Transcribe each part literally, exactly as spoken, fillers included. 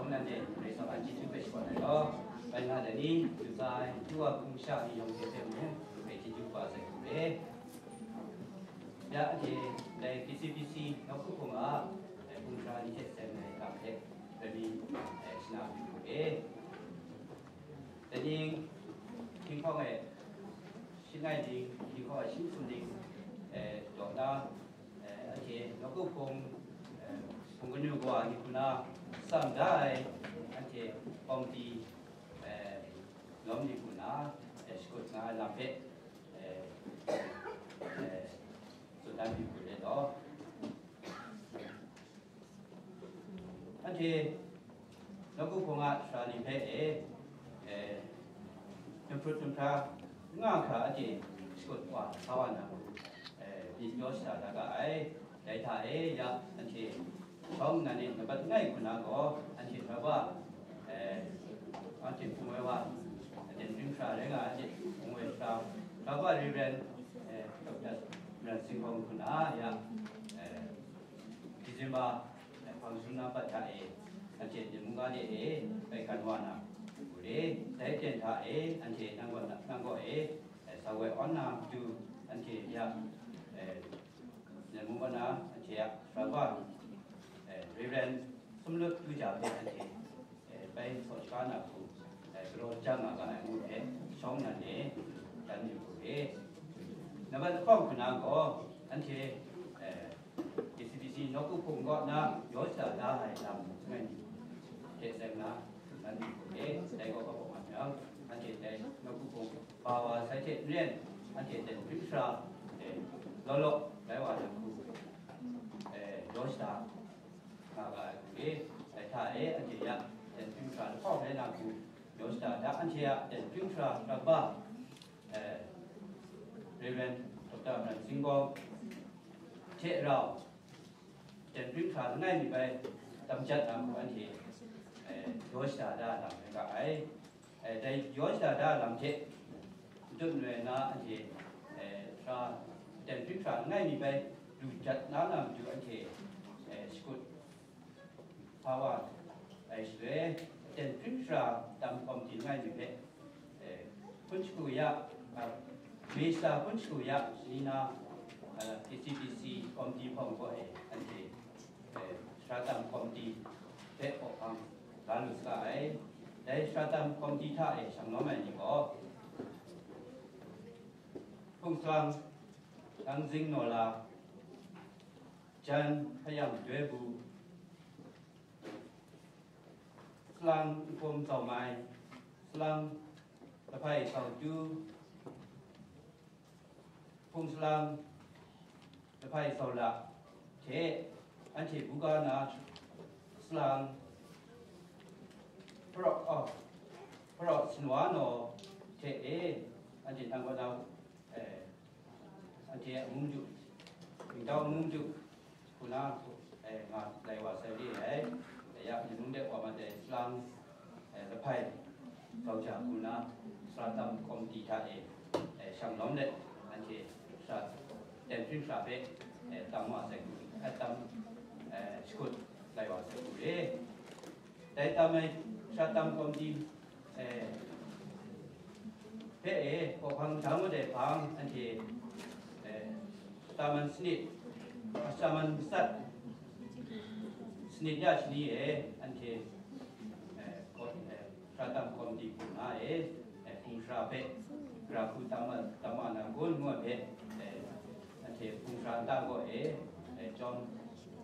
Nanhte Karai Kasang a chyeju hpe shagun ai law, bai nga dai ni, du sa ai, du wa hpung sha ni yawng hte hpe mung, grai chyeju kaba sai hku re. Ya, anhte dai K C B C nawku hpung a, eh, hpung sha ni hte seng ai lam hte, rai mi, eh, shana yu hku re. Dai ning, hkinghkawng e, shangai ning, hkinghkawng e, shin sum ning, eh, daw na, eh, anhte nawku hpung, eh, hpung kanu kawa ni hku na, tsam da ai, anhte komiti, eh, lawm ni hku na, eh, shakut nga ai lam hpe, eh, eh, tsun dan yu hku re law. Anhte nawku hpung a sara ni hpe e, eh, hkrut hkra nga hkra anhte shakut wa sa wa na, eh, myit yaw shada da ga ai. Dai hta e ya, anhte shawng nnan e nambat langai hku na gaw, anhte hkra wa, eh, anhte hpung woi wa, anhte ring hkra rai nga, anhte hpung woi hkra, hkra wa Reverend, eh, Doctor Ran Sing Hkawng hku na ya, eh, December, eh, hpang sung na bat hta e, anhte Nimu ga de e, bai kan wa na, hku re, dai aten hta e, anhte nang kaw na, nang kaw e, eh, sa woi awn na matu, anhte ya, eh, Nimu ga na, anhte ya, Raba, eh, Reverend Sumlut Tuja hpe anhte, eh, bai saw shaga na hku, eh, galaw jang nga ga ai ngu hpe, shawng nnan e, dan yu hku re. Nambat lahkawng hku na gaw, anhte, eh, K C B C nawku hpung kaw na yaw shada da ai lam langai mi hte seng na, dan yu hku re. Dai gaw kaba man yang, anhte dai nawku hpung ba wa sai hte n ren, anhte dai hpring sara, eh, law law rai wa na hku, eh, yaw shada nga ga ai hku re. Dai hta e, anhte ya, dai hpring sara lahkawng rai na hku, yaw shada da, anhte ya, dai hpring sara Raba, eh, Reverend Doctor Amran Singkawng hte rau, dai hpring sara langai mi bai dam jat na hku anhte, eh, yaw shada da lam rai ga ai. Eh, dai yaw shada da lam hte matut noi na anhte, eh, sara, dai hpring sara langai mi bai lu jat na lam matu anhte, eh, shakut sa wa ai shaloi, aten hpring sara tam komiti langai mi hpe, eh, hpun shagu ya, ah, Minista hpun shagu ya ni na, ah, K C B C komiti hpawng gaw e, anhte, eh, sara tam komiti hpe hkawhkam la lu saga ai. Dai sara tam komiti hta e shang lawm ai ni gaw, Hpung Salang, Nang Zing Naw La, Jan Hkayang Doi Bu, Salang Nhkum Zau Mai, Salang Lahpai Zau Tu, Hpung Salang Lahpai Zau La hte anhte buga na Salang Hparaw, oh, Hparaw Sinwa Naw hte e, anhte nang kaw na, eh, anhte a mung ju, Mingtau mung ju, hku na, eh, nga lai wa sai re ai. Dai ya, Nimu de wa ma dai Salang, eh, Lahpai Zau Ja hku na, sara tam komiti hta e, eh, shang lawm let, anhte sara, dai hpring sara hpe, eh, tam wa sai hku, eh, tam, eh, shakut lai wa sai hku re. Dai tam ai sara tam komiti, eh, hpe e, hkawhkam da ngut ai hpang, anhte, eh, sara man sanit, sara man matsat sanit ya shani e, anhte, eh, hkaw-, eh, sara tam komiti hpung na e, eh, hpung sara hpe gara hku tam ma, tam ma na kun ngu ai hpe, eh, anhte hpung sara nta gaw e, eh, chyawm,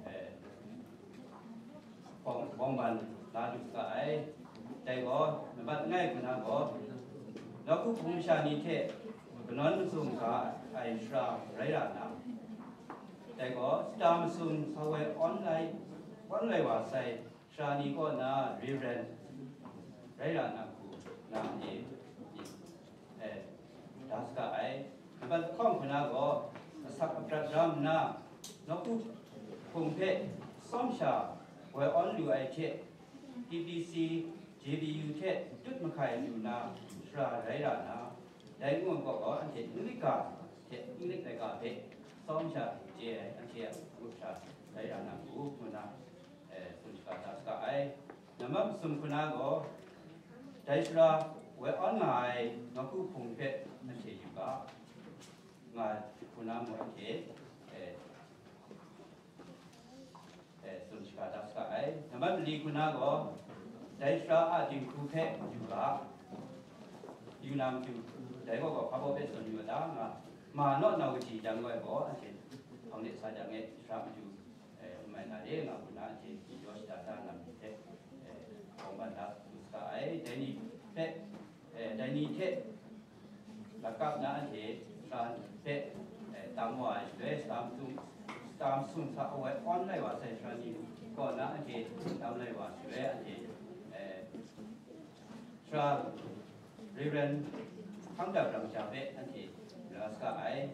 eh, bawng, bawng ban la lu saga ai. Dai gaw, nambat langai hku na gaw, nawku hpung masha ni hte kanawn mazum ga ai sara rai ra na, dai gaw, sara masum sa woi awn lai, awn lai wa sai sara ni kaw na Reverend rai ra na hku na e, eh, da saga ai. Nambat lahkawng hku na gaw, asak aprat ram nna, nawku hpung hpe tsawm sha woi awn lu ai hte, P P C, J B U hte tut mahkai lu na sara rai ra na, dai ngu ai kaw gaw, anhte Anglika hte Anglika laika hpe tsawm sha chye ai, anhte a grup sha rai ra na hku, ngu na, eh, tsun shaga da saga ai. Nambat masum hku na gaw, dai sara woi awn nga ai nawku hpung hpe anhte yu ga, nga hku na mung anhte, eh, eh, tsun shaga dat saga ai. Nambat mali hku na gaw, dai sara a dinghku hpe yu ga, yu na matu, dai gaw gaw hpa baw hpe tsun yu ga ta nga, ma naw na kaji jang gaw ai gaw, anhte hpang de sa jang e, sara matu, eh, n mai na re nga hku na, anhte jaw shada da na matu hte, eh, hkawm ban da lu saga ai. Dai ni hpe, eh, dai ni hte lakap na anhte sara hpe, eh, tam wa ai shaloi, sara matu, sara masum hta woi awn lai wa sai sara ni kaw na anhte tam lai wa shaloi, anhte, eh, sara Reverend Hkang Dap Ram Sha hpe anhte la saga ai.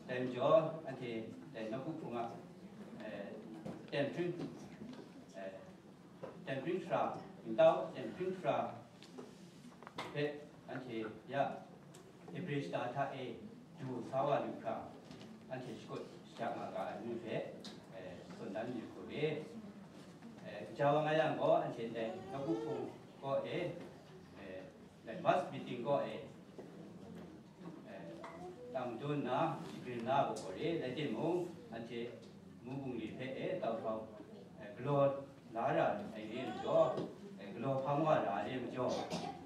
Dai majaw, anhte dai nawku hpung a, eh, ten hpring, eh, ten hpring sara, Mingtau ten hpring sara hpe anhte ya Ebre shata hta e du sa wa lu hkra, anhte shakut shajak nga ga ai nu hpe, eh, tsun dan yu hku re. Eh, kaja wa nga yang gaw, anhte ndai nawku hpung kaw e, eh, ndai mass meeting kaw e, eh, tang dun nna, shagrin la ai gaw re, rai timung, anhte mu bungli hpe e tau htau, eh, galaw la ra ai re majaw, eh, galaw hpang wa ra ai re majaw,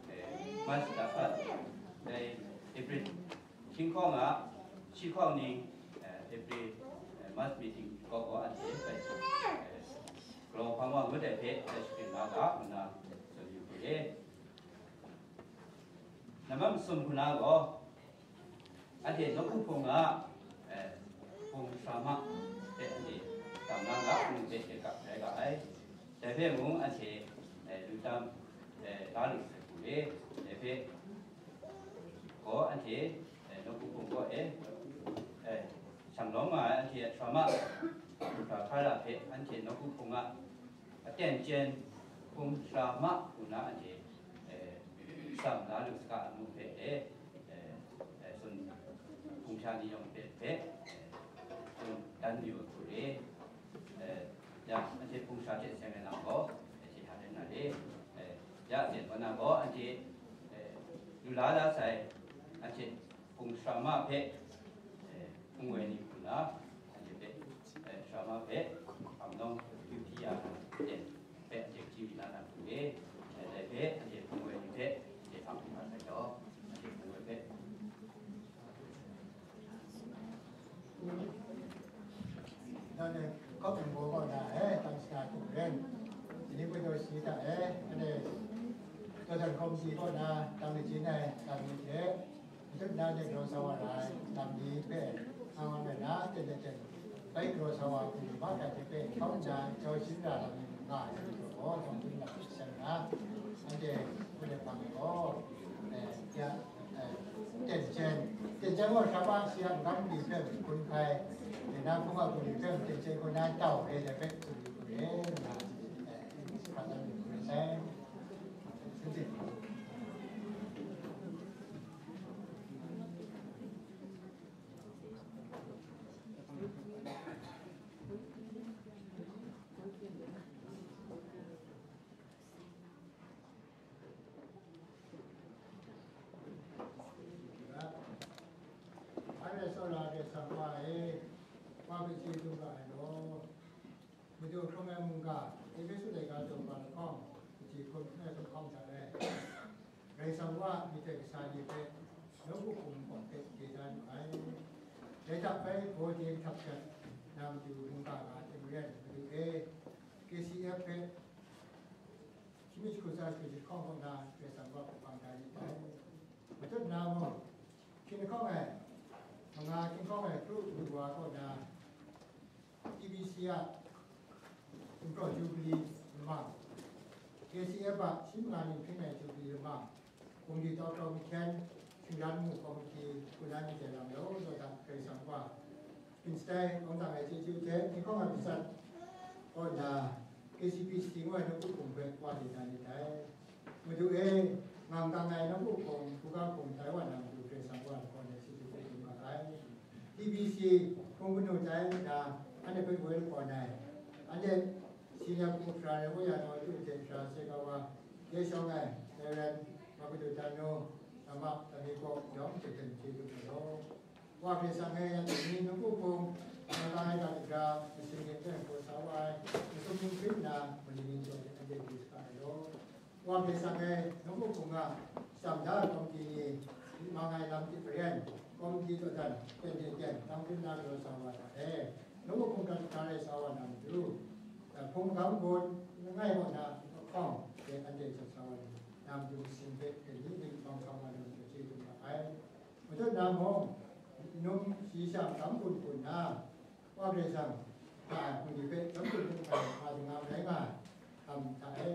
eh, mas da, eh, dai April hkying hkawng a shi hkawng ning, eh, April, eh, mass meeting kaw gaw anhte bai, eh, galaw hpang wa ngut ai hpe, eh, shagrin la ga, nna tsun yu hku re. Nambat masum hku na gaw, anhte nawku hpung a, eh, hpung sara ma hte anhte tam na ga, anhte hte kap rai ga ai. Dai hpe mung anhte, eh, lu tam, eh, la lu sai hku re. Dai hpe gaw anhte, eh, nawku hpung kaw e, eh, shanglawm nga ai anhte a sara ma, hpung sara hkra ra hpe anhte nawku hpung a, aten chyen hpung sara ma hku na anhte, eh, tsam la lu saga amu hpe e, eh, eh, tsun hpung sha ni yawng hpe hpe, eh, tsun dan yu ai hku re. Eh, ya, anhte hpung sara hte seng ai lam gaw, eh, hte hta rai na re. Eh, ya, zen wa na gaw, anhte, eh, lu la da sai, anhte hpung sara ma hpe, eh, hpung woi ni hku na, anhte hpe, eh, sara ma hpe, hpang nawng, duty ya na, eh, hpe, anhte chyeju na na hku e, eh, dai hpe, anhte hpung woi ni hpe, anhte hpang hpung hpa sai taw, anhte hpung woi hpe. Nanhte, kawp nang gaw kaw na e, tang shana hku ren, ini gwi daw shi hta e, anhte, daw dan hkawm si kaw na, tang ni jin ai, tang ni hte, Madu na de galaw sa wa ra ai lam ni hpe, nga wan rai na, ten ten ten, bai galaw sa wa hku ni mahkra hte hpe hkau nna, jau shin ra lam ni nga ai ni gaw, jau shin ra ai hte na, anhte hku de hpang gaw, eh, ya, eh, ten jen, ten jen gaw sara ma si a n-gang ni hpe hkun hkai, de na hkungga hku ni hpe ten jen gaw na tau re ai hpe tsun yu hku re, nna, eh, hpa dan yu hku re sai. Thank you. Anhte tsawra de sang wa e, wa hpe chyeju ga ai law. Madu hkrum ai mungga, Ehpesu laika daw ga lahkawng, kaji hkun hpe hkawng hta e, Karai Kasang wa myit ai kasa ni hpe, nawku hpung hkawng hpe chye da nu ai. Dai hta bai gaw de htap shat na matu mungga ga hte maren, Madu e, K C F hpe, Shani shagu tsa shagu jahkawng kaw na Karai Kasang wa hpang da ni dai. Matut na mung, hkying lahkawng ai, manga hkying lahkawng ai kru kalu wa kaw na T B C a gumhpraw jubili lamang, K C F a shi manga ning hpring ai jubili lamang, Bungli tau tau mahkyen, shingran mu komiti, hku na myit ai lam law law hta Karai Kasang wa, Kin shatai awng dang ai chyeju hte, hkying hkawng ai matsat kaw na, K C P C ngu ai nawku hpung hpe wa di na ni dai. Madu e, ngang kang ai nawku hpung, hkungga hpung tai wa na matu Karai Kasang wa lakawn ai chyeju hpe dum ga ai. T B C hpung kanu tai nna, anhte hpe woi lakawn ai. Anhte senior hpung sara rai wa ya na matu hte sara Sagawa, ye shawng ai, Reverend Makadu Danu, Rama Tamiko, yawng hte hten chye lu ai law. Wa Karai Kasang e, ya dai ni nawku hpung, na la ai ga kaja, masing ni hpe hpaw sa wa ai, masum ning hpring nna, mali ning jaw hte anhte du saga ai law. Wa Karai Kasang e, nawku hpung a, sham da ai kawmti ni, myi mang ai lam hte maren, kawmti dawdan, ten hte ten, tang hkrin na galaw sa wa hta e, nawku hpung hkra hkra rai sa wa na matu, hpung magam gaw langai kaw na lahkawng de anhte sat sa wa lu, na matu sin hpe hkyen ni ning bang hkam wa lu matu chye hkrum ga ai. Majaw na mung, num shayi sha magam gun gun na, Wa Karai Kasang hta ai hpung ni hpe chyawm gun hkrum ai hpa dingam rai nga ai, hkam hta e,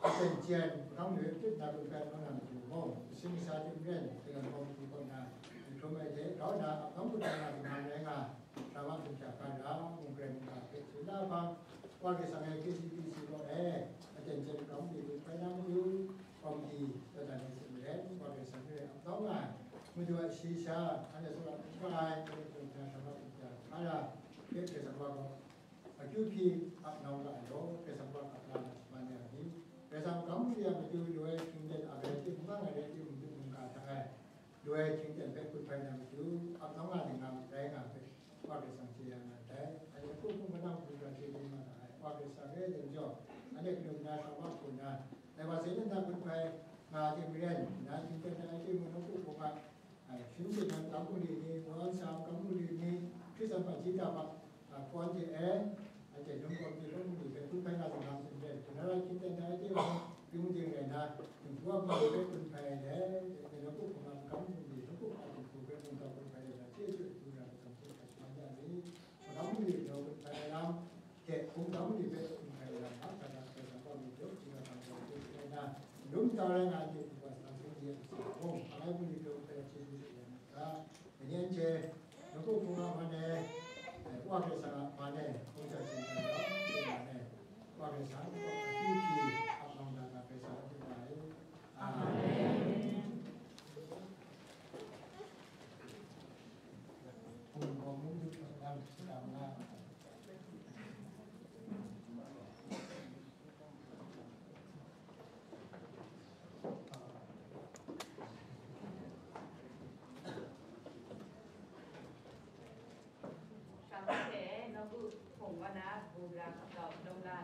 aten chyen, magam ni hpe hpyit na gun hpe hkawm na matu mung, kasin kasa hte maren, Karai Kasang hpung ni kaw na, n hkrum ai hte, grau na, ap kawm gun hkrum na dingam rai nga ai. Hkra ma hkra hkra hkra, mungkren mungkra hpe tsun na hpang, Wa Karai Kasang e K C B C kaw e, aten chyen grau mi hpe hpai na matu, kawmti, dawdan ai hte maren, Wa Karai Kasang re ap kau nga ai, Madu a shayi sha, anhte tsawra hkra ai, anhte hkra hkra hkra hkra hkra hkra, hpe Karai Kasang Wa gaw, akyu hpyi ap nau nga ai law, Karai Kasang Wa ap la na shaman ya ai ni, Karai Kasang magam bungli a matu lu ai hkying ten ap ai hte mung, mang ai rai timung, mungga hta e, lu ai hkying ten hpe hkut hpai na matu, ap nau nga ai ni nga rai nga ai hpe, Wa Karai Kasang chye ya nga ai. Anhte hku hkungga nang hkungga chye di nga ai. Wa Karai Kasang e, dai majaw, anhte kanu na hkra wa hku na, dai wa sai na hkut hpai nga ai hte maren, na hkying ten ai hte mung, nawku hpung a, ai, shing shing nang kam bungli ni, Wunpawng Sam kam bungli ni, Hkristu a hpaji ta hpa, a, kawn de e, anhte num kawmti hpung bungli hpe hkut hpai nga ai lam hte maren, hkyen na ra hkying ten ai hte mung, ring ding rai na, Jinghku a hpung bungli hpe hkut hpai ai le, dai nawku hpung a kam bungli, nawku hpung a jinghku hpe mungga hkut hpai ai na, chyeju hkru na, hkam hte hkam shaman ya mi, magam bungli hpe hkut hpai ai lam, hte hpung kam ni hpe hkrum hkai ai lam hta hkra hkra hkra hkra hkra mi jaw, hkying a hkang jaw, hkying hkrai na, n-rum n tau rai nga ai hte, hpung wa sa hpung di a masa hpung, hpang ai bungli hpe hkrum hkai ai chyeju hte rai nga hkra, dai ni anhte, nawku hpung a man e, eh, Wa Karai Kasang a man e, hpung ja hpung ja ya, hpung man e, Wa Karai Kasang, Wa Karai Kasang, hpyi hpyi, ap nau na, Karai Kasang, hpyi nga ai. Amen. Shang hte nawku hpung wa na, bu gara hkap kau, lawm la,